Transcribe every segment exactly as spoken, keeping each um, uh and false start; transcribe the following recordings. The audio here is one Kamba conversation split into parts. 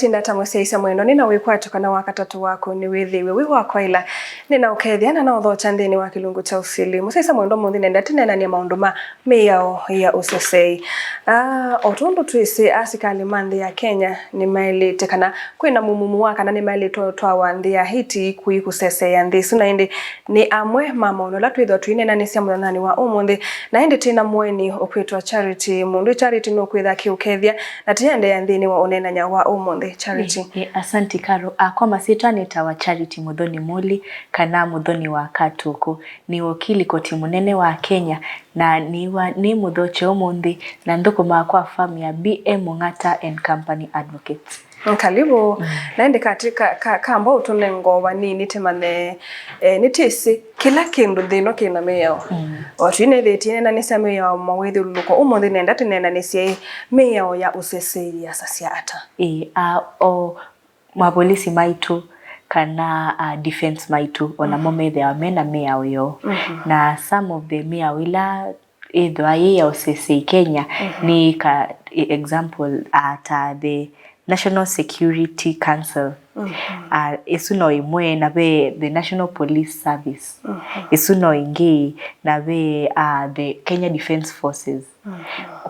Tinda ta mũsyaĩĩsya mwendwa, nĩna wĩkwatyo kana wa katatũ waku nĩwĩthĩiwe wĩ wa kwaĩla. Nĩna ũkethya na naũthokya nthĩnĩ wa kĩlungu kya ũsili. Mũsyaĩĩsya mwendwa, ũmũnthĩ nenda tũneenany'e maũndũ ma mĩao ya ũseseei. Ah, o tondũ twĩsĩ asikalĩ ma nthĩ ya Kenya nĩmaĩlĩte kana kwĩna mũmumu wa kana nĩmaĩlĩte ũtwawa nthĩ ya Haiti kũi kũseseea nthĩ ĩsu, na ĩndĩ nĩ amwe ma maũndũ ala twĩthwa tũineenanĩsya mũthenyanĩ wa ũmũnthĩ. Na ĩndĩ twĩna mũeni ũkwĩtwa Charity Mũndũ. Charity nũkwĩtha akĩũkethya na tũiendeea nthĩnĩ wa ũneenany'a wa ũmũnthĩ. Charity. Ĩ, ĩ, asanti Karo. Ah, kwa masyĩtwa nĩtawa Charity Mũthoni Mũli, kana Mũthoni wa Katũkũ. Nĩ wokili koti mũnene wa Kenya, na nĩwa nĩ mũthokye ũmũnthĩ, na nthũkũmaa kwa firm ya B M Mung'ata and Company Advocates. Karibu. Mm. Na ĩndĩ katĩ ka, ka, kamba ũtũnenga o vanini tũmanye, eh, nĩtwĩsĩ kĩla kĩndũ nthĩ ĩno kĩna mĩao. Mm. O tũinethĩtie nena nĩ sya mĩao mawĩthyũlũlũko. Ũmũnthĩ nenda tũneenanĩsye mĩao ya ũseseei yasasya ata? Ĩ, a, o mapolisi maitũ kana, a, defense maitũ, o namo methĩawa mena mĩao yoo. Mhm. Na some of the mĩao ila ĩthwa yĩ ya ũseseei Kenya, mhm, nĩ ka, e-, example, a, ta the National Security Council. Mhm. A, ĩsu no ĩmwe, na ve the National Police Service. Mhm. Ĩsu no ĩngĩ, na ve, a, the Kenya Defense Forces. Mhm.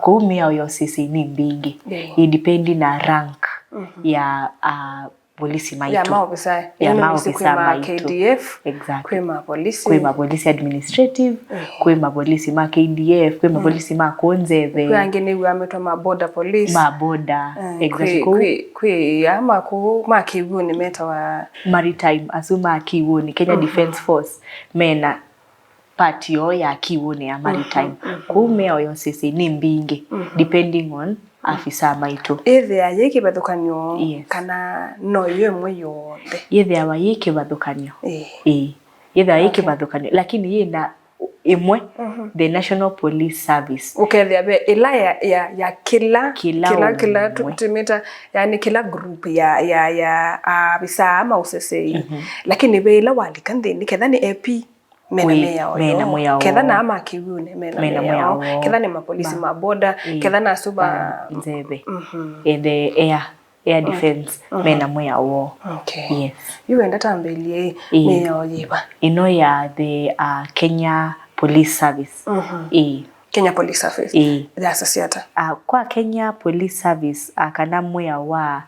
Kwoou mĩao ya ũseseei nĩ mbingĩ. Yeah. Ĩ depend na rank, mhm, ya, a, polisi maitũ. Ya maofisa. Ya maofisa maitũ. Kwĩ ma K D F, exactly, kwĩ ma polisi. Kwĩ ma polisi administrative, ehe, kwĩ ma polisi ma K D F, kwĩ ma polisi ma kũũ nzeve. Kwĩ angĩ nĩw'aa metwa ma border police. Ma border, eh, exactly. Kwĩ, kwĩ, kwĩ ya ma kũũ ma kĩw'ũnĩ metawa maritime, asu ma kĩw'ũnĩ, Kenya, mhm, Defense Force, mena part yoo ya kĩw'ũnĩ ya maritime. Mhm, mhm. Kwoou mĩao ya ũseseei nĩ mbingĩ, mhm, depending on afisa maitũ. Ĩthĩa yĩ kĩvathũkany'o, yes, kana no yo ĩmwe yonthe? Yĩthĩawa yĩ kĩvathũkany'o. Ĩĩ. Ĩĩ. Yĩthĩawa yĩ, okay, kĩvathũkany'o, lakini yĩna ĩmwe, mhm, the National Police Service. Ũkethĩa ve ĩla ya, ya, ya kĩla, kĩla, kĩla, kĩla ũmwe. Tũmĩta, yani kĩla group ya, ya, ya, ah, avisa ma ũseseei. Mhm. Lakini ve ĩla walika nthĩnĩ, ketha nĩ A P, mena, wĩ, mĩao mena yoo. Mĩao ketha woo. Na ma kĩw'ũnĩ mena, mena mĩao. Mĩao woo. Ketha nĩ mapolisi ma, ma border, ĩ, ketha na asu ma, ma nzeve. Mhm. Ĩthe ea. Air, mm, defense, mhm, mena mwĩao woo. Okay. Yes. Yu wenda tambĩlye, ĩĩ, mĩao yĩva? Ĩno ya the, uh, Kenya Police Service. Mhm. Ĩĩ. Kenya Police Service. Ĩĩ. Yasasya ata? Uh, kwa Kenya Police Service, uh, kana mwĩao wa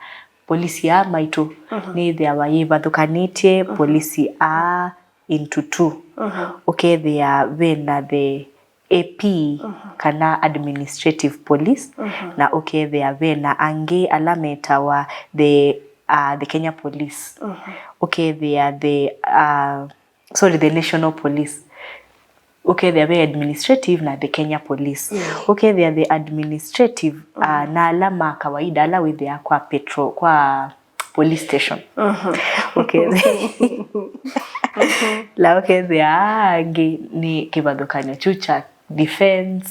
polisi aa maitũ, mhm, nĩthĩawa yĩvathũkanĩtye, mhm, polisi aa into two. Mhm. Ũkethĩa vena the A P, mhm, kana administrative police, mhm, na ũkethĩa vena angĩ ala metawa the, uh, the Kenya Police. Mhm. Ũkethĩa the, uh, sorry, the National Police. Ũkethĩa ve administrative na the Kenya Police. Mm. Ũkethĩa the administrative, uh, mhm, na ala ma kawaida, ala wĩthĩaa kwa petro-, kwa police station. Mhm. Okay. Mhm. La ũkethĩa angĩ nĩ kĩvathũkany'o kyu kya defense,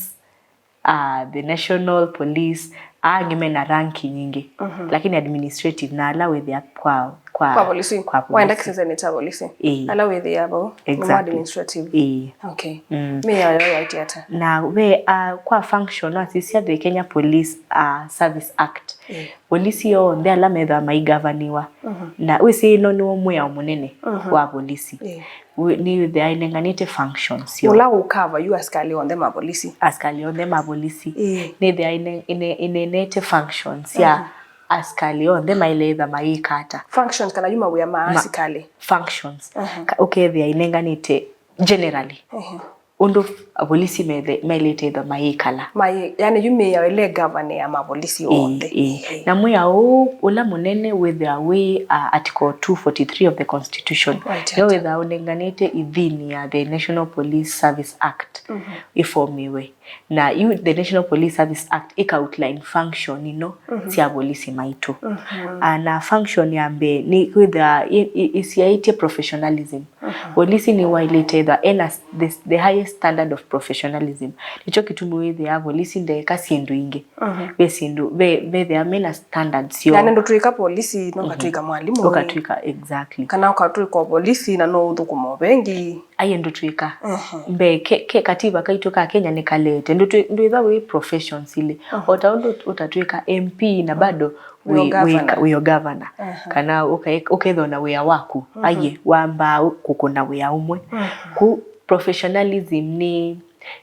uh, the National Police, angĩ mena rank nyingĩ. Mhm. Lakini administrative na ala wĩthĩa kwa, kwa, kwa polisi. Kwa polisi. Waenda kĩseseni kya polisi. Ĩĩ. Ala wĩthĩa vau, nĩmo, exactly, administrative. Ĩĩ. Okay. Mm. Mĩao yoo yaĩtye ata? Na ve, uh, kwa function, wasisya the Kenya Police, uh, Service Act. Ĩĩ. Polisi yonthe ala methĩawa maigavaniwa. Mhm. Na wĩsĩ ĩno nĩw'o mwĩao mũnene, mhm, wa polisi. Ĩĩ. Wĩ-, nĩwĩthĩaa ĩnenganĩte functions syo. Ũla ũkava yu asikalĩ onthe ma polisi. Asikalĩ onthe ma polisi. Ĩĩ. Nĩthĩaa ĩne-, ĩne-, ĩneenete functions sya, mhm, asikalĩ onthe maĩle ĩtha mayĩka ata. Functions kana yu mawĩa ma, ma asikalĩ. Functions. Mhm. Ka-, ũkethĩa ĩnenganĩte generally. Mhm. Ũndũ apolisi methe-, maĩlĩte ĩthwa mayĩkala. Mayĩ-, yani yu mĩao ĩla ĩgavane ya mapolisi onthe. Ĩĩ, ĩĩ. Ĩĩ. Na mwĩao ũũ ũla mũnene wĩthĩawa wĩ, uh, Article two forty-three of the Constitution. Right, nĩyo wĩthĩawa ũnenganĩte ithini ya the National Police Service Act, mhm, ĩfomiwe. Na yu the National Police Service Act ĩka outline function ino, mhm, sya polisi maitũ. Mhm. Ah, na function ya mbee nĩ kwĩthĩawa ĩ-, ĩ-, ĩsyaĩtye professionalism. Mhm. Polisi nĩwaĩlĩte ĩthwa ena s-, the, the highest standard of professionalism. Nĩkyo kĩtumi wĩthĩaa polisi ndeeka syĩndũ ingĩ. Mhm. Ve syĩndũ, ve, vethĩaa mena standards syoo. Yani ndũtw'ĩka polisi, no, mhm, ũkatw'ĩka mwalimũ. Ũkatw'ĩka, exactly. Kana ũkatw'ĩka o polisi na no ũthũkũma o vengi. Aye ndũtw'ĩka. Mhm. Mbee, ke, ke katiba kaitũ ka Kenya nĩkalete. Ndũtwĩ-, ndwĩtha wĩ professions ilĩ. Mhm. O ta ũndũ ũtatw'ĩka M P na bado wĩ o wĩ- governor. Wĩ o governor. Aha. Kana ũkae- ũkethwa na wĩa waku. Mhm. Aiye, wambaa ũ- kũkũna wĩa ũmwe. Mhm. Ku professionalism nĩ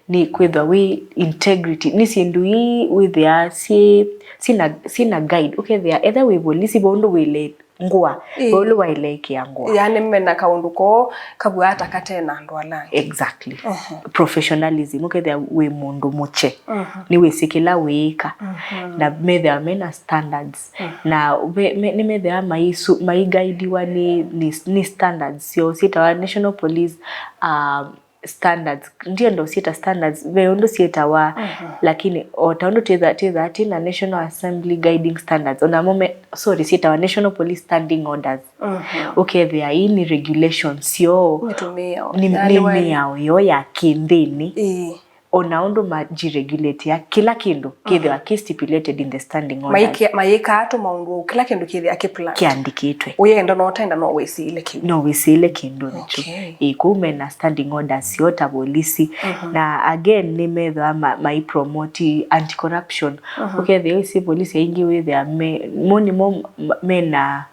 nĩ kwĩthwa wĩ integrity, nĩ syĩndũ ii wĩthĩaa syĩ syĩna syĩna guide. Ũkethĩa etha wĩ volisi, ve ũndũ wĩle ngũa, ĩĩ, ve ũndũ waĩle ĩkĩa ngũa. Yani mena kaũndũ koo kavw'aa ta kate na andũ ala angĩ. Exactly. Mhm. Professionalism, ũkethĩa wĩ mũndũ mũkye, mhm, nĩwĩsĩ kĩla wĩĩka. Mhm. Na methĩawa mena standards. Mhm. Na ve- me- nĩmethĩawa maisu- maigaidiwa nĩ, nĩ, nĩ standards syoo syĩtawa National Police, um, standards. Ndienda ũsyĩta standards, ve ũndũ syĩtawa, mhm, lakini o ta ũndũ twĩtha- twĩthaa twĩ na National Assembly Guiding Standards, onamo me- sorry, syĩtawa National Police Standing Orders. Mhm. Ũkethĩa ii nĩ regulations syoo, nĩ tũmĩao, nĩ yani nĩ wa- mĩao yoo ya kĩnthĩnĩ. Ĩĩ. Ona ũndũ majiregulatea kĩla kĩndũ kĩthĩwa, mhm, kĩ stipulated in the standing orders. Maike- mayĩkaa tũ maũndũ, kĩla kĩndũ kĩthĩa kĩ plan. Kĩandĩkĩtwe. Ũyenda na ũtenda no wĩsĩle kĩu. No wĩsĩle kĩndũ nĩkyo. Okay. Ĩĩ, kũu mena standing orders syoo ta volisi. Mhm. Na again, nĩmethĩwa ma- mai promote anti-corruption. Mhm. Ũkethĩa ĩsi volisi aingĩ wĩthĩa me- mo nĩmo ma- mena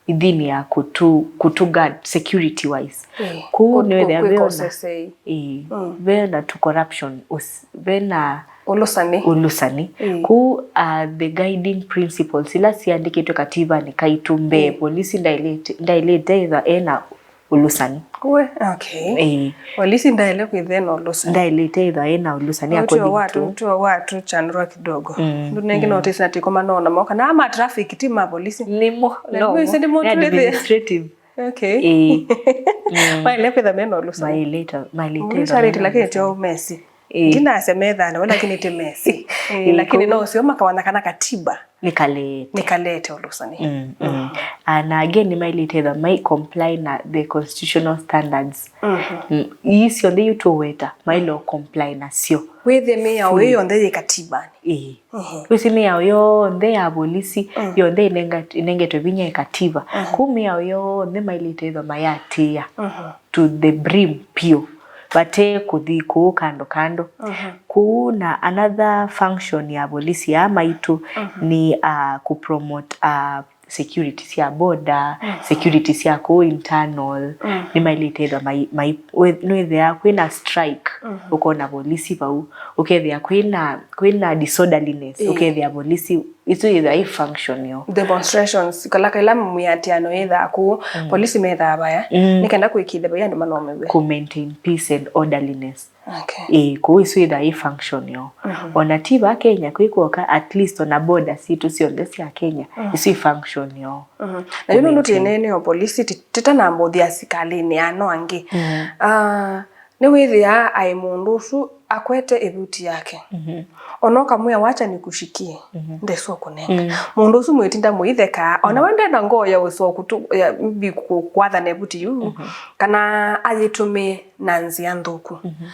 ithini ya kũtu- kũtu guard security wise. Ĩĩ. Kũu nĩwĩthĩa kwĩ- kwĩ- ve ona- kosesei. Ĩĩ. Mm. Ve na tu corruption, us- ve na ũlũsani. Ũlũsani. Ĩĩ. Kũu, uh, the guiding principles ila siandĩkĩtwe kativanĩ kaitũ mbee, ĩĩ, polisi ndaĩlĩte- ndaĩlĩte ĩtha ena ũlũsani. We, okay. Ĩĩ. Polisi ndaĩle kwĩthĩa na ũlũsani. Ndaĩlĩte ĩtha ena ũlũsani. Ũtw'o according watu, to- ũtw'o watu chandrwa kidogo. Mm, ndunenge, mm, notice na tiko manona mo kana ama traffic ti ma polisi. Nĩmo. Na no, nĩwĩsĩ nĩ mũndũ wĩthĩa administrative. Okay. Ĩĩ. Mm. Maĩle kwĩtha mena ũlũsani. Maĩlĩte- maĩlĩte ũlũsani, lakini tio mesi. Ĩĩ. Ndinasya methana we, lakini ti mesi. Ĩĩ, ĩĩ, lakini kũu- no ũsio makawana kana katiba nĩkalete. Nĩkalete ũlũsani. Mm, mm. Mm. Ah, na again, nĩmaĩlĩte ĩtha mai comply na the constitutional standards. Mhm. Mm. Ii syonthe iu tũweta maĩle o comply nasyo. Wĩthĩa mĩao ĩĩ yonthe yĩ katibanĩ. Ĩĩ. Mhm. Wĩsĩ mĩao yonthe ya volisi, mm, yonthe ĩnenga- ĩnengetwe vinya ĩ kativa. Mhm. Kũu mĩao yonthe maĩlĩte ĩtha mayatĩĩa, mhm, to the brim piũ, vate kũthi kũũ kando kando. Mhm. Kũu na another function ya volisi aa maitũ, mhm, nĩ, uh, kũpromote, uh, security sya border, mhm, security sya kũũ internal, mm, nĩmaĩlĩte ĩtha mai- mai- we- nĩwĩthĩaa kwĩna strike, mhm, ũkona volisi vau, ũkethĩa kwĩna kwĩna disorderliness, ĩĩ, ũkethĩa volisi isu yĩthĩaa ĩ function yoo. Demonstrations, kala kaila mĩatĩano yĩthaa kũu, mm, polisi methaa vaya, mm, nĩ kenda kwĩkĩĩthya vai andũ manomewe. Kũ maintain peace and orderliness. Okay. Ĩĩ, kũu isu yĩthaa ĩ function yoo. Mhm. Ona ti va Kenya kwĩ kwoka, at least ona border sitũ syonthe sya Kenya, mm, isu ĩ function yoo. Mhm. Na yu nũndũ twĩ nene o polisi, ti- titanamba ũthi asikalĩnĩ ano angĩ. Mm. Ah, nĩwĩthĩaa aĩ mũndũ ũsu akwete ĩvuti yake. Mhm. Ona ũkamwĩa, "Wacha nikushikie," mhm, ndesũa kũnenga. Mm. Mũndũ ũsu mwĩtinda mũithekaa, ona, mm, we ndena ngoo ya ũsũa kũtu- ya mbi kũ- kwathana ĩvuti yu, mhm, kana ayĩtũmĩe na nzĩa nthũku. Mhm.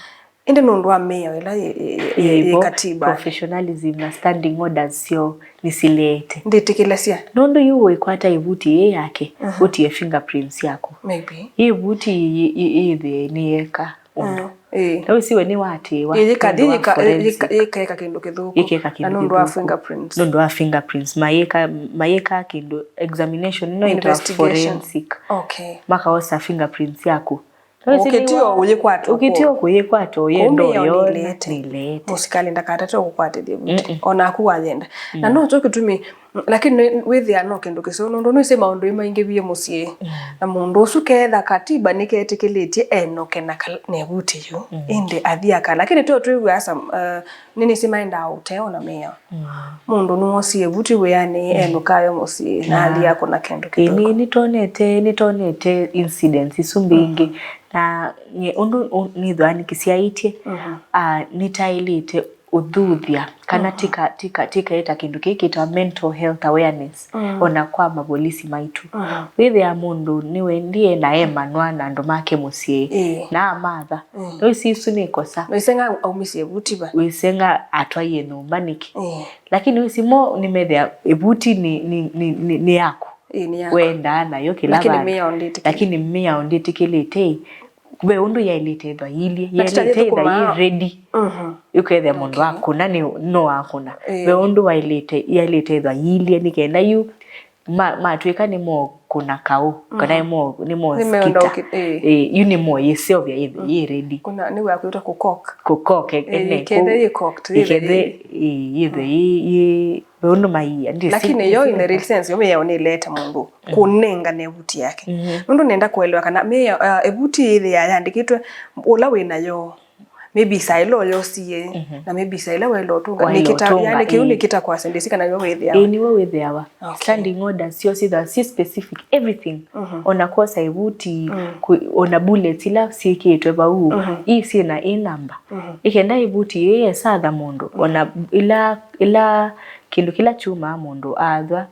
Ĩndĩ nũndũ wa mĩao ĩla yĩ- yĩ- yĩ- yĩ- yĩ vo, katiba, professionalism na standing orders syoo nĩsileete. Ndĩtĩkĩlasya. Nũndũ yu ũikwata ĩvuti yĩ yake, mhm, ũtie fingerprints yaku. Maybe. Ĩvuti yĩ- yĩ- yĩthĩe nĩyeka ũndũ. Mm, ĩĩ. Na wĩsĩ we nĩwatĩĩwa. Ĩĩ, yĩkathi nũndũ wa yĩka- forensic. Yĩka- yĩkeka kĩndũ kĩthũku. Yĩkeka kĩndũ kĩthũku. Na nũndũ wa fingerprints. Nũndũ wa fingerprints. Mayĩka- mayĩka kĩndũ, examination ĩno ĩtawa investigation, forensic. Okay. Makaosa fingerprints yaku. Ũkĩtio kũyĩkwata ũkĩtio kũyĩkwata ũyenda ũyona nĩleete. Mũsikalĩ ndakatate ũkũkwatĩthya vuti. Mm-mm. Onaku wayenda. Mm. Na no kyo kĩtumi, lakini nĩ- wĩthĩa no kĩndũ kĩseo nũndũ nĩsĩ maũndũ ĩ maingĩvie mũsyĩ. Mm. Na mũndũ ũsu ketha katiba nĩketĩkĩlĩtye enoke na kal- na ĩvuti yu. Mm. Ĩndĩ athi aka. Lakini tyo twĩw'aa some, uh, nĩnĩsĩ maendaa ũteo na mĩao. Mm. Mũndũ nĩwosie vuti wĩanĩ, mm, enũkayo mũsyĩ, na, na athi akũna kĩndũ kĩthũku. Ĩĩ, nĩ- nĩtonete, nĩtonete incidents isu mbingĩ. Mhm. Na nye- ũndũ ũ- nĩthwa nĩkĩsyaĩtye, mhm, ah, nĩtaĩlĩte ũthuthya kana, mhm, tika- tika- tikaeta kĩndũ kĩĩ kĩtawa mental health awareness, mm, ona kwa mavolisi maitũ. Mhm. Wĩthĩa mũndũ nĩwendie na emanwa na andũ make mũsyĩ, ĩĩ, na amatha. Mm. Nĩwĩsĩ isu nĩ ĩkosa. Wĩsenga aumisye vuti va. Wĩsenga atwaie nyũmba nĩkĩ? Ĩĩ. Lakini wĩsĩ mo nĩmethĩa ĩvuti nĩ, nĩ, nĩ, nĩ, nĩ yaku. Ĩĩ, nĩ yaku. Wendaa nayo kĩla vandũ. Lakini mĩao ndĩtĩkĩlĩte. Lakini mĩao ndĩtĩkĩlĩte. ve ũndũ yaĩlĩte ĩthwa yĩilye, na ti ta yaĩlĩte ĩthwa yĩthũkũmaa. Yĩ ready. Mhm. Ũkethĩa mũndũ, okay, akũna nĩ, no akũna. Ĩĩ. Ve ũndũ waĩlĩte, yaĩlĩte ĩthwa yĩilye nĩ kenda yu ma-, matw'ĩka nĩmokũna kaũ, kana, mm, nĩmo-, nĩmoskita. Nĩmeondoke, ĩĩ. Ĩĩ, yu nĩmoyĩseũvya yĩthwe, mm, yĩ ready. Kũna nĩ wa kwĩtwa kũcock. Kũcock, ĩĩ, ene, ĩkethe kũ-, yĩ cocked, yĩthwe ĩkethe, yĩ, ĩĩ, yĩthwe, mm, yĩ, yĩ, ve ũndũ maiia, ndĩ, lakini yo in the real sense, yo mĩao nĩlete mũndũ, mm, kũnengane ĩvuti yake. Mhm. Nũndũ nenda kũelewa kana mĩao, uh, ĩvuti yĩthĩa yandĩkĩtwe ũla wĩ nayo. Maybe saa ĩla ũyosie, mhm, na maybe saa ĩla waĩle ũtũnga. Waĩle ũtũnga, yani, kĩu, ĩĩ, nĩ kĩta kwasya, ndĩsĩ kana nĩwe wĩthĩawa. Ĩĩ, nĩwe wĩthĩawa. Okay. Standing orders syo syĩthĩawa syĩ specific, everything. Mhm. Ona kwosa ĩvuti, mm, kũ-, ona bullets ila syĩkĩtwe vau, mhm, ii syĩ na ĩ namba. Mhm. Ĩkenda ĩvuti ĩĩ yesatha mũndũ, mhm, ona ila, ila kĩndũ kĩla kyumaa mũndũ athwa,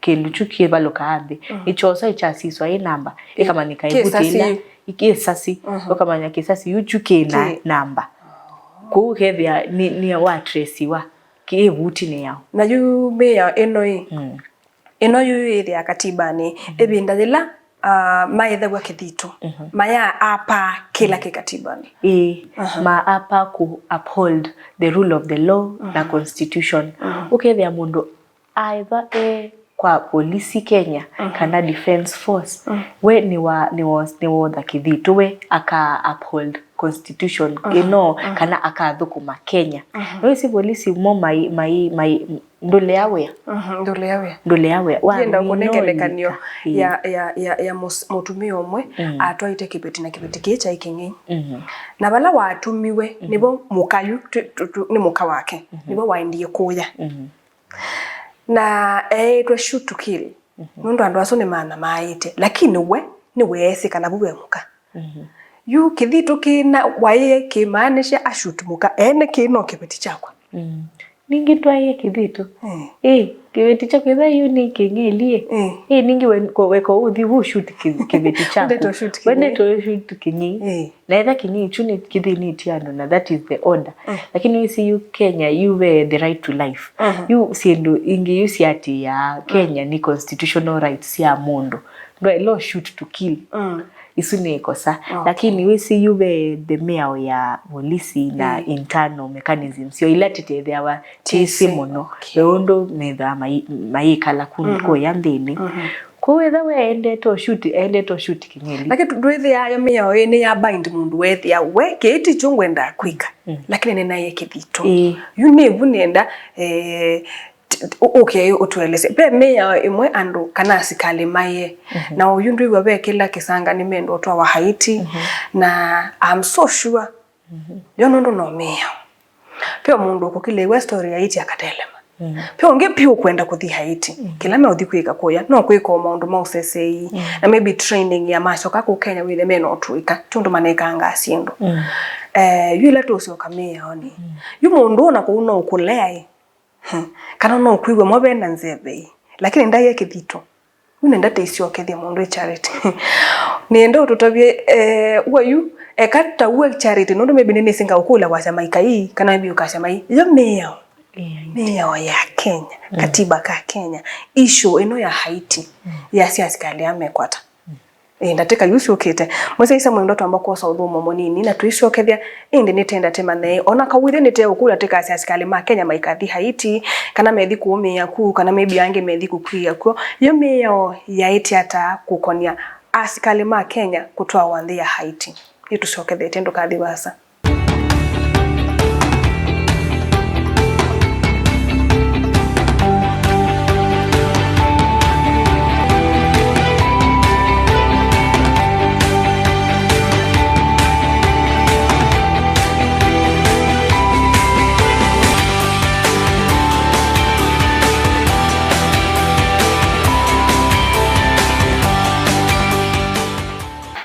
kĩndũ kyu kĩvalũkaa nthĩ, mm, nĩkyosa ĩkyasiswa ĩ namba, ĩ-, ĩkamanyĩka ĩvuti ĩla kĩsasi. Ĩ-, kĩsasi, mhm, ũkamanya kĩsasi yu kyu kĩ na kĩ- namba. Kwoou ũkethĩa nĩ, nĩ watresiwa kĩ ĩvutinĩ yao. Na yu mĩao ĩno ĩ, mm, ĩno yu yĩthĩa katibanĩ, mm, ĩvinda yĩla, ah, maĩthaw'a kĩthitũ, mhm, mayaapa kĩla, mm, kĩ katibanĩ. Ĩĩ, aha, maapa kũ uphold the rule of the law, mhm, na constitution. Mhm. Ũkethĩa mũndũ aĩthwa e kwa polisi Kenya, mhm, kana defense force, mm, we nĩ wa, nĩ wa, nĩ wotha kĩthitũ, we aka uphold constitution, mhm, ĩno, mhm, kana akathũkũma Kenya. Mhm. Nĩwĩsĩ polisi mo mai, mai, mai, ndũlea wĩa. Mhm, ndũlea wĩa. Ndũlea wĩa. Wa ndienda kũne ngelekany'o, ĩĩ, ya, ya, ya, ya mũs-, mũtumĩa ũmwe, mm, atwaĩte kĩveti na kĩveti kĩĩ kyaĩ kĩng'ei. Mhm. Na vala watumiwe, mhm, nĩvo mũka yu, tu, tu, tu, nĩ mũka wake, mhm, nĩvo waendie kũya. Mhm. Na eĩtwe shoot to kill. Mhm. Nũndũ andũ asu nĩmanamaaĩte. Lakini we, nĩweesĩ kana vu ve mũka. Mhm. Yu kĩthitũ kĩna waĩe kĩmaanisha a shoot mũka. Ene kĩĩ no kĩveti kyakwa. Mm. Ningĩ twaĩe kĩthitũ. Mm. Ĩ, kĩveti kyakwa ĩtha yu nĩ kĩng'eli. Mm. Ĩ, ningĩ we, ko-, weka ũthi vu shoot kĩ-, kĩveti kyaku. Wende to shoot kĩng'ei. Wende to shoot kĩng'ei. Ĩ. Na etha kĩng'ei kyu nĩ kĩthĩnĩtye andũ, na that is the order. Mm. Lakini wĩsĩ yu Kenya, yu ve the right to life. Mhm. Yu syĩndũ ingĩ yu siatĩĩaa Kenya, mm, nĩ constitutional rights sya mũndũ. Ndwaĩle shoot to kill. Mm. Isu nĩ ĩkosa. Okay. Lakini wĩsĩ yu ve the mĩao ya volisi na, mm, internal mechanisms syo ila tĩtethĩawa tĩsĩ mũno. Okay. Ve ũndũ methĩawa mai-, mayĩkala ku-, mhm, kũya nthĩnĩ. Mhm. Kwoou ethĩwa we aendete ũshuti, aendete ũshuti kĩng'eli. Lakini ndwĩthĩaa yo mĩao ĩĩ nĩ ya bind mũndũ weethĩa we kĩĩ ti kyo ngwendaa kwĩka. Mm. Lakini nĩnaĩe kĩthitũ. Ĩĩ. Yu nĩ vu nĩenda, eh, t-, t-, ũ-, ũke ũtũelesye. Ve mĩao ĩmwe andũ kana asikalĩ maĩe. Mhm. Na oyu ndwĩw'a ve kĩla kĩsanga nĩmenda ũtwawa Haiti. Mhm. Na I'm so sure. Mhm. Yo nũndũ no mĩao. Ve mũndũ ũkũkĩlĩw'a story ya Haiti akatelema. Mm. Ve ũngĩ piũ ũkwenda kũthi Haiti. Mm. Kĩla meũthi kwĩka kũya, no kwĩka o maũndũ ma ũsesei. Mm. Na maybe training ya macoka kũ Kenya wĩthe mena ũtũĩka. Ti ũndũ manekangaa syĩndũ. Mm. Eh, yu ĩla tũsyoka mĩaonĩ. Mm. Yu mũndũ ona kũu no ũkũlea ĩ. Hmm. Kana no ũkwĩw'a mo vena nzeve ĩ. Lakini ndaie kĩthito. Yu nenda tĩsyokethya mũndũ ĩ Charity. Nĩenda ũtũtavye, eh, ũa yu, eka ta ũe Charity, nũndũ maybe nĩnĩsĩ ngaũkũlya wasya maikai, kana maybe ũkasya mai, yo mĩao. Ĩĩ. Mĩao ya Kenya, mm, katiba ka Kenya, issue ĩno ya Haiti, mm, ya si asikalĩ aa mekwata. Mm. Ĩĩ, ndatĩka yu syũkĩte. Mũsyaĩĩsya mwendwa twamba kwosa ũthũmũo mũnini na tũisyokethya, ĩndĩ nĩtenda tĩmanye, ona kau ithyĩ nĩteũkũlya tĩkasya asikalĩ ma Kenya maikathi Haiti, kana methi kũũmĩĩa ku, kana maybe angĩ methi kũkw'ĩĩa kw'o. Yo mĩao yaĩtye ata kũkonya asikalĩ ma Kenya kũtwawa nthĩ ya Haiti? Nĩtũsyokethete, ndũkathi vaasa.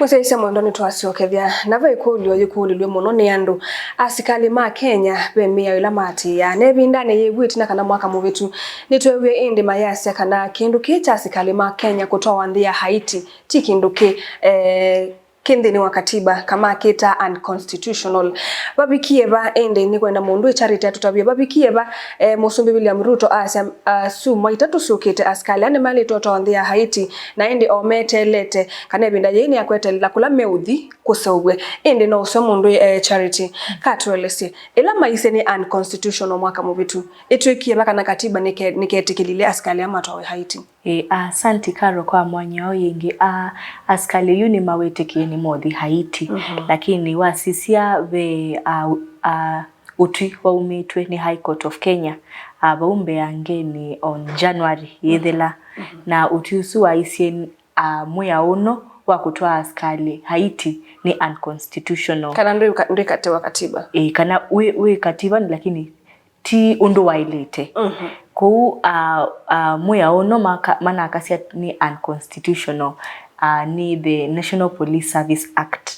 Mũsyaĩĩsya mwendwa, nĩtwasyokethya. Na ve ĩkũlyo yĩkũlĩlw'e mũno nĩ andũ, asikalĩ ma Kenya ve mĩao ĩla maatĩĩaa? Na ĩvindanĩ yĩw'ũ ĩtina kana mwaka mũvĩtu, nĩtweewie ĩndĩ mayasya kana kĩndũ kĩĩ kya asikalĩ ma Kenya kũtwawa nthĩ ya Haiti ti kĩndũ kĩ, eh, kĩ nthĩnĩ wa katiba kamakĩta unconstitutional. Vavikie va ĩndĩ? Nĩkwenda mũndũ ĩ Charity atũtavye vavikie va, eh, Mũsumbĩ William Ruto asya, asu mwaitatu syũkĩte, asikalĩ aa nĩmaĩlĩte ũtoo nthĩ ya Haiti, na ĩndĩ o meteelete kana ĩvinda yĩĩ nĩ ya kwetelela kũla meũthi kũseũvw'e. Ĩndĩ no ũseo mũndũ ĩ, eh, Charity, katũelesye ĩla maisye nĩ unconstitutional mwaka mũvĩtu, ĩtw'ĩkie va kana katiba nĩke-, nĩketĩkĩlile asikalĩ aa matwawe Haiti? Ĩĩ, asanti Carol kwa mwanya ũyũ ĩngĩ. A, asikalĩ yu nĩmawĩtĩkĩe nĩmothi Haiti, lakini wasisya ve, a, a, ũtwi waumĩtw'e nĩ High Court of Kenya, a, vau mbee ya ngeni on January yĩthela, na ũtwi ũsu waisye, a, mwĩao ũno wa kũtwaa asikalĩ Haiti nĩ unconstitutional. Kana ndwĩ ka-, ndwĩ katĩ wa katiba. Ĩĩ, kana wĩ, wĩ katiba, lakini ti ũndũ waĩlĩte. Kwoou, a, a, mwĩao ũno maka-, manakasya nĩ unconstitutional, a, nĩ the National Police Service Act.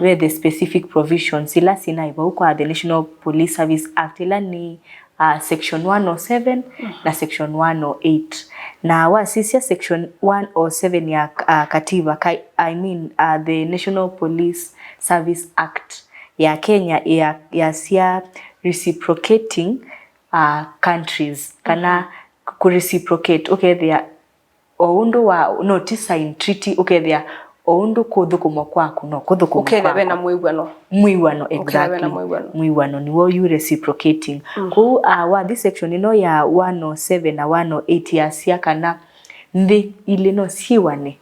Ve the specific provisions ila sinaĩ vau kwa the National Police Service Act, ila nĩ, a, section one oh seven na section one oh eight. Na wasisya section one oh seven ya, a, katiba, ka-, I mean, a, the National Police Service Act ya Kenya ya, yasya reciprocating, uh, countries, kana kũ-, reciprocate, ũkethĩa o ũndũ wa, no ti sign treaty, ũkethĩa o ũndũ kũthũkũma kwaku no kũthũkũma kwaku. Ũkethĩa vena mwĩw'ano. Mwĩw'ano, exactly. Ũkethĩa vena mwĩw'ano. Mwĩw'ano nĩw'o yu reciprocating. Kwoou, uh, wathi section ĩno ya one oh seven na one oh eight yasya kana nthĩ ilĩ no syĩwane,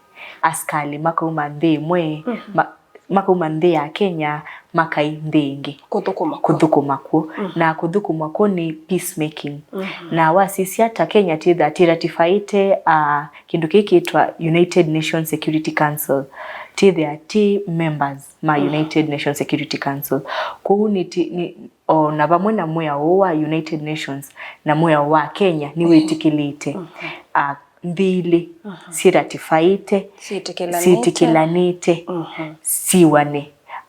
asikalĩ makauma nthĩ ĩmwe, ma-, makauma nthĩ ya Kenya, makai nthĩ ĩngĩ kũthũkũma kw'o. Kũthũkũma kw'o. Na kũthũkũma kw'o nĩ peacemaking. Na wasisya ta Kenya twĩthĩa tĩ ratifaĩte, ah, kĩndũ kĩĩ kĩtwa United Nations Security Council. Twĩthĩa tĩ members ma United Nations Security Council. Kwoou nĩ ti-, nĩ, o na vamwe na mwĩao ũũ wa United Nations na mwĩao wa Kenya nĩwĩtĩkĩlĩte, ah, nthĩ ilĩ syĩratifaĩte, syĩtĩkĩlanĩte, syĩtĩkĩlanĩte syĩwane,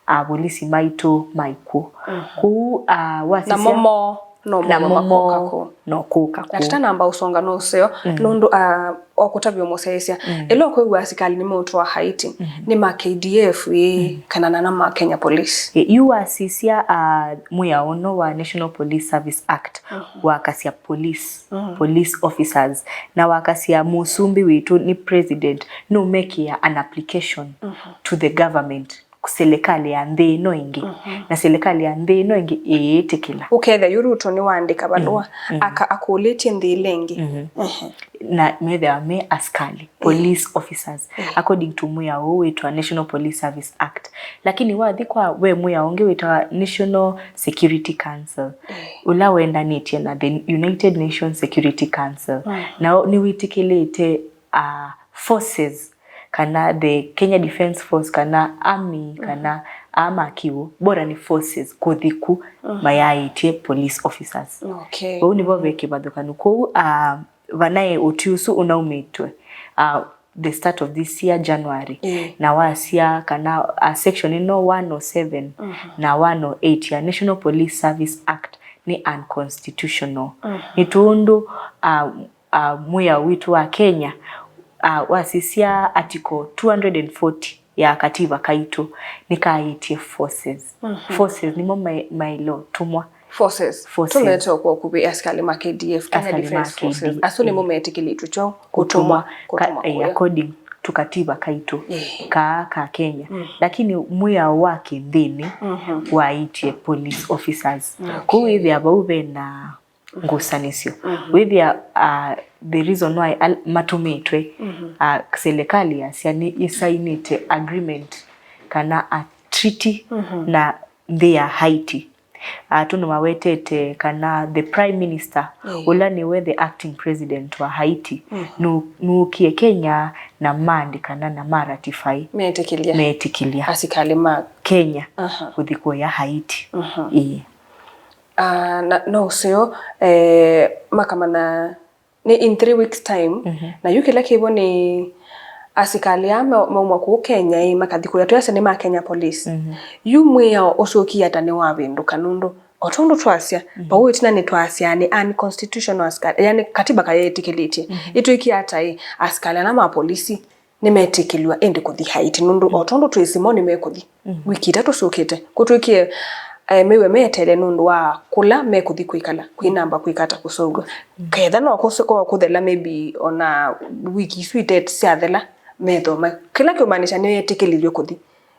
avolisi maitũ maĩ kw'o. Kwoou, ah, wasisya namo mo no namo mo makũka kũu. No kũka kũu. Na tũtanamba ũsonga no ũseo, nũndũ, ah, o kũtavya ũmũsyaĩĩsya, ĩla ũkwĩw'a asikalĩ nĩmeũtwawa Haiti, nĩ ma K D F ĩ, kana nana ma Kenya Police? Ĩ, yu wasisya, ah, mwĩao ũno wa National Police Service Act, wakasya police, police officers, na wakasya mũsumbĩ witũ nĩ president nũmekĩa an application to the government, silikalĩ ya nthĩ ĩno ĩngĩ, na silikalĩ ya nthĩ ĩno ĩngĩ ĩĩtĩkĩla. Ũkethĩa yu Ruto nĩwaandĩka valũa, aka-, akũlĩtye nthĩ ĩla ĩngĩ. Na methĩawa me asikalĩ, police officers, according to mwĩao ũũ wĩtwa National Police Service Act. Lakini wathi kwa, ve mwĩao ũngĩ wĩtawa National Security Council, ũla wendanĩtye na the United Nations Security Council. Nao nĩwĩtĩkĩlĩte, ah, forces, kana the Kenya Defence Force, kana army, kana aa ma kĩw'ũ, bora nĩ forces kũthi ku mayaĩtye police officers. Okay. Vau nĩvo ve kĩvathũkanu. Kwoou, ah, vanaĩ ũtwi ũsu ũnaumĩtwe, ah, the start of this year, January. Na wasya kana, ah, section ĩno one oh seven na one oh eight ya National Police Service Act nĩ unconstitutional. Nĩ tondũ, ah, ah, mwĩao witũ wa Kenya, ah, wasisya article two hundred and forty ya katiba kaitũ, nĩkaĩtye forces. Forces nĩmo mai-, maĩle ũtũmwa. Forces. Forces. Tũlete kwa ũkuvĩ asikalĩ ma K D F, Kenya Defence Forces. Asu nĩmo metĩkĩlĩtwe kyo kũtũmwa, kũtũmwa, eh, kũya according to katiba kaitũ, kaa ka Kenya. Lakini mwĩao wa kĩnthĩnĩ waĩtye police officers. Kũu wĩthĩa vau vena ngusanĩsyo. Wĩthĩa, ah, the reason why al-, matũmĩtwe, ah, silikalĩ yasya nĩ ĩsainĩte agreement kana a treaty na nthĩ ya Haiti. Ah, tũnũ mawetete kana the prime minister, ũla nĩwe the acting president wa Haiti, nũ-, nũkie Kenya na maandĩkana na ma ratify. Metĩkĩlya. Metĩkĩlya. Asikalĩ ma Kenya kũthi kũya Haiti. Ĩĩ. Ah, na, no ũseo, eh, makamana nĩ in three weeks time, na yu kĩla kĩvo nĩ asikalĩ aa ma-, mauma kũu Kenya ĩ, makathi kũya, twĩasya nĩ ma Kenya Police. Yu mwĩao ũsũkie ata nĩwavĩndũka, nũndũ o tondũ twasya, vau ĩtina nĩtwasya nĩ unconstitutional asikalĩ, yani katiba kayetĩkĩlĩtye. Ĩtwĩkie ata ĩ, asikalĩ ala ma polisi nĩmetĩkĩlw'a ĩndĩ kũthi Haiti, nũndũ o tondũ twĩsĩ mo nĩmekũthi wiki itatũ syũkĩte, kũtw'ĩkie, eh, mĩw'e meeteele nũndũ wa kũla mekũthi kwĩkala, kwĩ namba kwĩkata kũseũvw'a. Ketha no kũse-, kwa kũthela maybe ona wiki isu ite syathela, methoma. Kĩla kĩũmaanisha nĩetĩkĩlilw'e kũthi.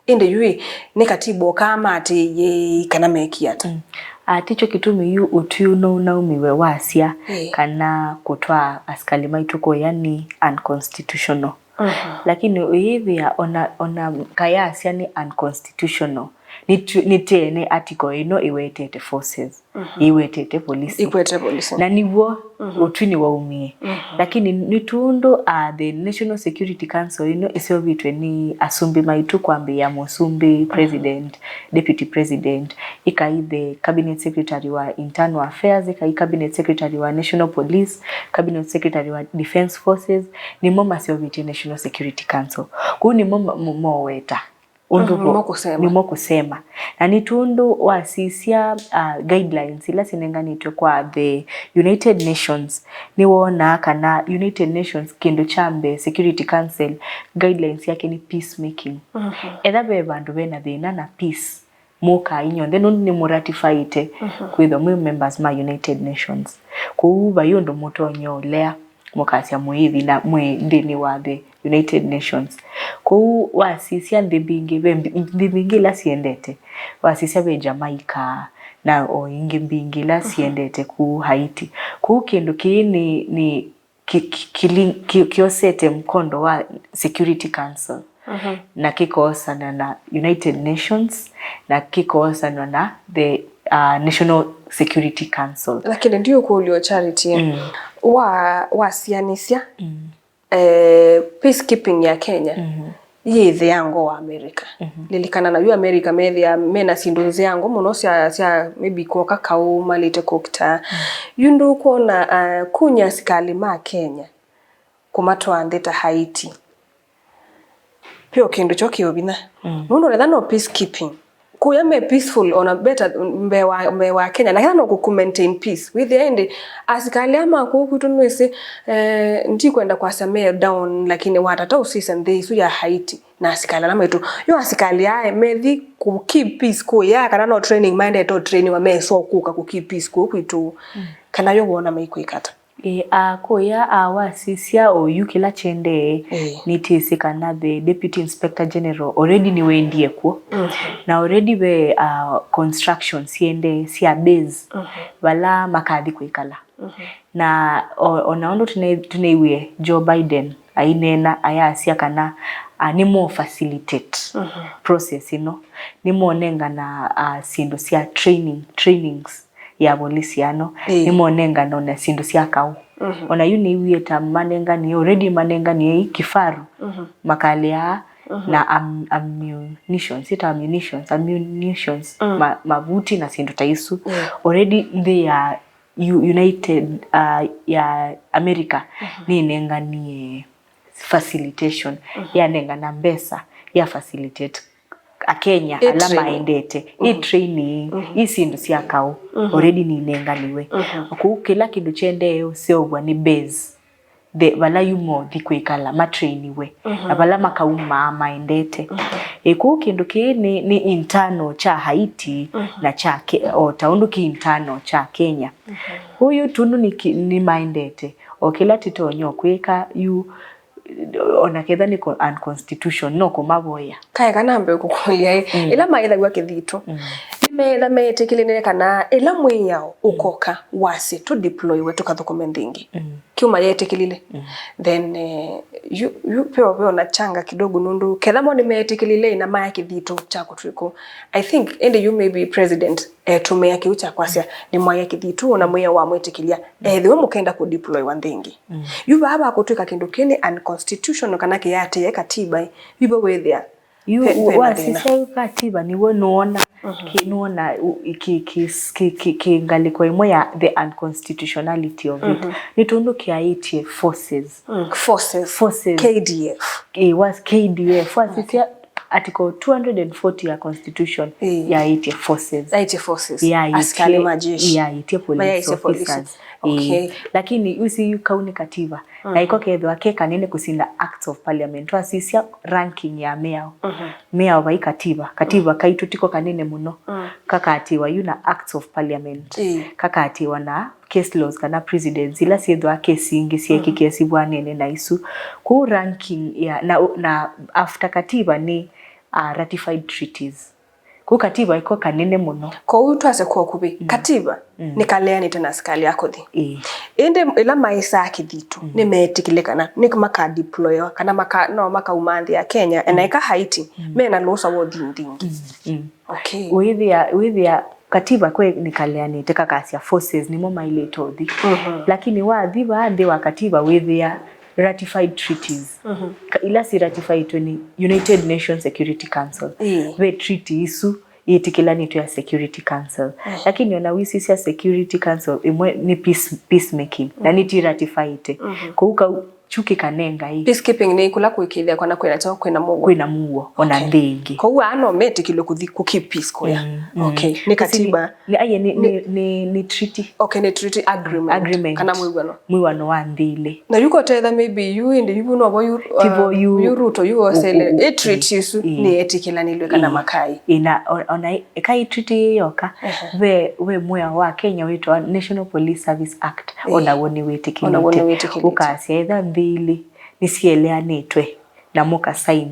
Ĩndĩ yu ĩ, nĩ katiba ũkaa maatĩĩie kana mekie ata? Mm. Ah, tikyo kĩtumi yu ũtwi ũno ũnaumiwe wasya Ĩĩ. kana kũtwaa asikalĩ maitũ kũya nĩ unconstitutional. Mhm. Lakini ũyĩthĩa ona, ona kayasya nĩ unconstitutional, nĩ tu-, nĩ tene article ĩno ĩwetete forces, ĩwetete polisi. Ikwete polisi. Na nĩw'o ũtwi nĩwaumie. Lakini nĩ tũndũ, uh, the National Security Council ĩno ĩseũvĩtwe nĩ asumbĩ maitũ, kwambĩĩa mũsumbĩ, president, deputy president, ĩkai the cabinet secretary wa internal affairs, ĩkai cabinet secretary wa national police, cabinet secretary wa defense forces, nĩmo maseũvĩtye National Security Council. Kũu nĩmo ma-, mo-, moweta ũndũ Mhm, vo-, nĩmo kũsema. nĩmo kũsema. Na nĩ tũndũ wasisya, uh, guidelines ila sinenganĩtwe kwa the United Nations, nĩwonaa kana United Nations kĩndũ kya mbee, Security Council, guidelines yake nĩ peacemaking. Mhm. Etha ve vandũ vena thĩna na peace, mũkaa inyonthe nũndũ nĩmũratifaĩte Mhm. kwĩthwa mwĩ members ma United Nations. Kwoou vai ũndũ mũtonya ũlea mũkasya mwĩĩthi na mwĩ nthĩnĩ wa the United Nations. Kwoou wasisya nthĩ mbingĩ, ve mbi-, nthĩ mbingĩ ila siendete, wasisya ve Jamaica na o ingĩ mbingĩ ila siendete kuu Haiti. Kwoou kĩndũ kĩĩ nĩ, nĩ ki-, ki-, kili-, ki-, kiosete mkondo wa Security Council Mhm. na kĩkoosana na United Nations na kĩkoosana na the, uh, National Security Council. Lakini ndiũkũlyo Charity, Mm. wa wasianisya Mm. eh, peacekeeping ya Kenya Mhm. yĩ nzĩango wa America. Mhm. Lilikana na yu America methĩa mena syĩndũ nzĩango mũno sya, sya maybe kwoka kaũ malĩte kũkita. Yu ndũkwona, uh, kunya asikalĩ ma Kenya kũmatwaa nthĩ ta Haiti. Pyo kĩndũ kyo kĩũvinya. Mm. Nũndũ netha no peacekeeping. Kũya me peaceful ona better mbee wa, mbee wa Kenya. Na kĩla no kũku maintain peace. Wĩthĩa ĩndĩ asikalĩ aa ma kũu kwitũ nĩwĩsĩ, eh, ndikwenda kwasya me down, lakini watata ũsisya nthĩ isu ya Haiti na asikalĩ ala maitũ. Yo asikalĩ aa methi kũ keep peace kũya kana no training maendete o trainiwa meso kũka kũ keep peace kũu kwitũ. Mm. Kana yo wona maikwĩka ata? Ĩĩ, a, kũya, a, wasisya oyu kĩla kyendee, Ĩĩ. nĩtĩsĩ kana the Deputy Inspector General already nĩwendie kw'o. Mhm. Na already ve, a, construction syendee sya base Mhm. vala makathi kwĩkala. Mhm. Na o, ona ũndũ tũne-, tũneiwie Joe Biden aineena, ayasya kana, a, nĩmo facilitate Mhm. process ĩno. Nĩmonengana, a, syĩndũ sya training, trainings ya volisi ano, Ĩĩ. nĩmonengana ona syĩndũ sya kaũ. Mhm. Ona yu nĩw'ĩe ta manenganie, already manenganie kifaru, Mhm. makalea Mhm. na am-, ammunitions, ita ammunitions, ammunitions, Mm. ma-, mavuti na syĩndũ ta isu. Ĩĩ. Already nthĩ ya U-, United, uh, ya America Mhm. nĩnenganie facilitation, Mhm. yanengana mbesa ya facilitate Akenya Ĩ ala train. maendete, ĩ Mhm. training, Mhm. ĩ syĩndũ sya kaũ, Mhm. already ninenganiwe. Mhm. Kũu kĩla kĩndũ kyendee ũseũvw'a nĩ base, the, vala yu mothi kwĩkala, matrainiwe, Mhm. na vala makaumaa maendete. Mhm. Ĩ, kũu kĩndũ kĩĩ nĩ, nĩ internal kya Haiti Mhm. na kya Ke-, o ta ũndũ kĩ internal kya Kenya. Mhm. Ũyũ tũndũ nĩ ki-, nĩ maendete, o kĩla tĩtonya kwĩka yu, ona ketha nĩ co-, unconstitution, no kũmavoya. Kaeka nambe kũkũlya ĩ, Mm. ĩla maĩthaw'a kĩthitũ, Mm. nĩmeetha meetĩkĩlĩle kana ĩla mwĩao ũkoka wasye tũdeployiwe tũkathũkũme nthĩ ĩngĩ? Mm. Kĩu mayetĩkĩlile. Mm. Then, eh, yu, yu peo, peo na changa kidogo nũndũ ketha mo nĩmeetĩkĩlile na maya kĩthitũ kya kũtwĩkũ. I think ĩndĩ yu maybe president etũmĩa kĩu kya kwasya nĩmwaĩa kĩthitũ na mwĩao wamwĩtĩkĩlya. Mm. Ethĩwa mũkenda kũdeployiwa nthĩ ĩngĩ. Mm. Yu vaa vakũtw'ĩka kĩndũ kĩĩ nĩ unconstitutional kana kĩyatĩĩe katiba, yu vo wĩthĩa Yu, ve, ve wasisya yu katiba nĩw'o nũona, Mhm. kĩ-, nũona, u-, kĩ-, kĩ-, kĩ-, kĩ-, kĩ ngalĩko ĩmwe ya the unconstitutionality of it. Mhm. Nĩ tondũ kĩaĩtye forces. Mm, forces. Forces. K D F. Eh, was K D F. Wasisya article two hundred and forty ya constitution Ĩĩ. yaĩtye forces. Yaĩtye forces. Yaĩtye, Asikali majeshi. Yaĩtye police Mayaĩtye police. officers. Okay. Lakini wĩsĩ yu kau nĩ katiba. Na ĩko kethĩwa ke kanene kũsinda acts of parliament. Twasisya ranking ya mĩao. Mĩao vai katiba. Katiba kaitũ tiko kanene mũno. Kakatĩwa yu na acts of parliament. Kakatĩwa na case laws kana precedents ila syĩthwa kesi ingĩ syekĩkie sivw'anene na isu. Kũu ranking ya, na, na after katiba nĩ uh, ratified treaties. Kũu katiba ĩko kanene mũno. Kwoou twasya kwa ũkuvĩ, katiba nĩkaleanĩte na asikalĩ a kũthi. Ĩĩ. Ĩndĩ ĩla maĩsaa kĩthitũ, nĩmeetĩkĩle kana nĩ makadeploywa, kana maka, no makauma nthĩ ya Kenya, ena ĩka Haiti, mena lũsa wa ũthi nthĩ ingĩ. Okay. Wĩthĩa, wĩthĩa katiba kwĩ nĩkaleanĩte kakasya forces nĩmo maĩlĩte ũthi. Lakini wathi vaa nthĩ wa katiba wĩthĩa ratified treaties. Ka-, ila si ratifiedwe nĩ United Nations Security Council. Ve treaty isu yĩtĩkĩlanĩtwe ya Security Council. Lakini ona wĩsisya Security Council ĩmwe nĩ peace, peacemaking, na nĩti ratifiedwe. Kũu kau kyu kĩkanenga ĩ. Peacekeeping nĩ kũla kũĩkĩĩthya kana kwĩna kyaũ, kwĩna mũuo. Kwĩna mũuo, ona nthĩ ĩngĩ. Kwoou aa no metĩkĩlwe kũthi kũ keep peace kũya. Okay. Nĩ katiba. Nĩ, aye, nĩ, nĩ, nĩ, nĩ treaty. Okay, nĩ treaty agreement. Agreement. Kana mwĩw'ano. Mwĩw'ano wa nthĩ ilĩ. Na yu kotetha maybe yu ĩndĩ yu novo yu, tivo uh, yu, yu Ruto yu osele. Ĩ treaty isu nĩyetĩkĩlanĩlwe kana makai. Ĩna, o-, ona ĩ-, ĩkai treaty ĩ yoka, ve, ve mwĩao wa Kenya wĩtawa National Police Service Act, onaw'o nĩwĩtĩkĩlĩte. Onaw'o nĩwĩtĩkĩlĩte. Ũkasya etha nthĩ ilĩ nĩsieleanĩtwe na mũka sign,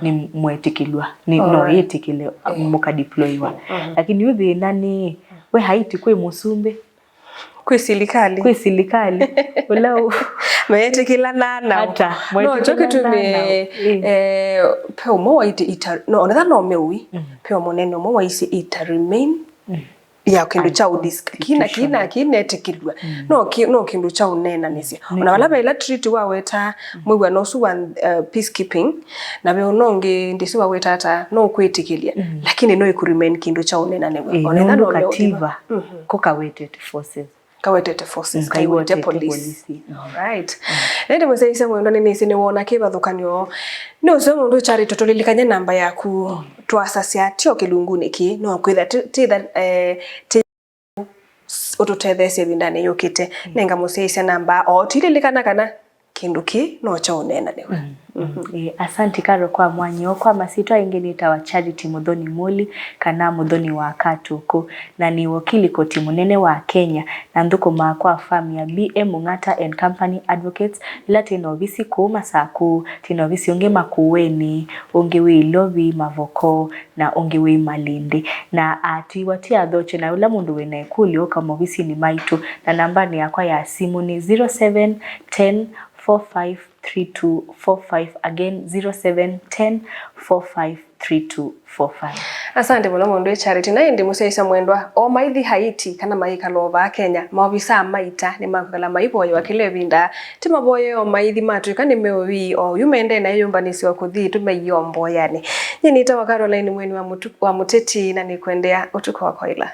nĩ mwetĩkĩlwa, nĩ, no yĩtĩkĩle mũkadeployiwa. Lakini yu thĩna nĩ, we Haiti kwĩ mũsumbĩ, kwĩ silikalĩ. Kwĩ silikalĩ. Ũla ũ- Meetĩkĩlana nao. Ata? No, kyo kĩtumi, eh, pe ũmwe waĩtye ita, no, onetha no meũi. Pe mũnene ũmwe waisye ita remain ya kĩndũ kya ũdis-, kina, kina, kinetĩkĩlw'a. No ki-, no kĩndũ kya ũneenanĩsya. Ona vala ve ĩla treaty waweta mwĩw'ano ũsu wa, uh, peacekeeping, na ve ũna ũngĩ ndĩsĩ waweta ata, no kwĩtĩkĩlya. Lakini no ĩkũ remain kĩndũ kya ũneenanĩw'a. Ĩĩ, onetha nũndũ no meũthi katiba kũkawetete forces. Kawetete forces, kaiwete polisi. Alright. Nĩndĩ mũsyaĩĩsya mwendwa, nĩnĩsĩ nĩwona kĩvathũkany'o. Nĩ ũseo mũndũ Charity, tũlilikany'e namba yaku. Twasasya tyo kĩlungunĩ kĩĩ, no kwĩtha ti, ti, eh, ti ũtũtetheesye ĩvindanĩ yũkĩte. Nenga mũsyaĩĩsya namba, o tũililikana kana kĩndũ kĩĩ no kya ũneenanĩw'a. Ĩĩ, asanti Karo kwa mwanya ũũ. Kwa masyĩtwa aingĩ nĩtawa Charity Mũthoni Mũli, kana Mũthoni wa Katũkũ, na nĩ wakili koti mũnene wa Kenya, na nthũkũmaa kwa firm ya B M Mung'ata and Company Advocates, ĩla twĩ na ovisi kũu Masakũ, twĩ na ovisi ũngĩ Makueni, ũngĩ wĩ Ilovi, Mavoko, na ũngĩ wĩ Malindi. Na, ah, tũiwa tũyathokye, na ũla mũndũ wĩ na ĩkũlyo ũka maovisinĩ maitũ, na nambanĩ yakwa ya simũ nĩ zero seven ten four five three two four five, again, zero seven ten four five three two four five. Asante mũno mũndũ Charity. Na ĩndĩ mũsyaĩĩsya mwendwa, o maithi Haiti kana maikala o vaa Kenya, maovisaa ma ita nĩmakwĩkala maivoyewa kĩla ĩvinda. Ti mavoyeo maithi matw'ĩka nĩ meũi, o yu mendee na ĩyũmbanĩsyo kũthi tũmaiomboeanĩ. Nyie nĩtawa Caroline Mweni wa Mũtu-, wa Mũteti, na nĩkwendea ũtukũ wa kwaĩla.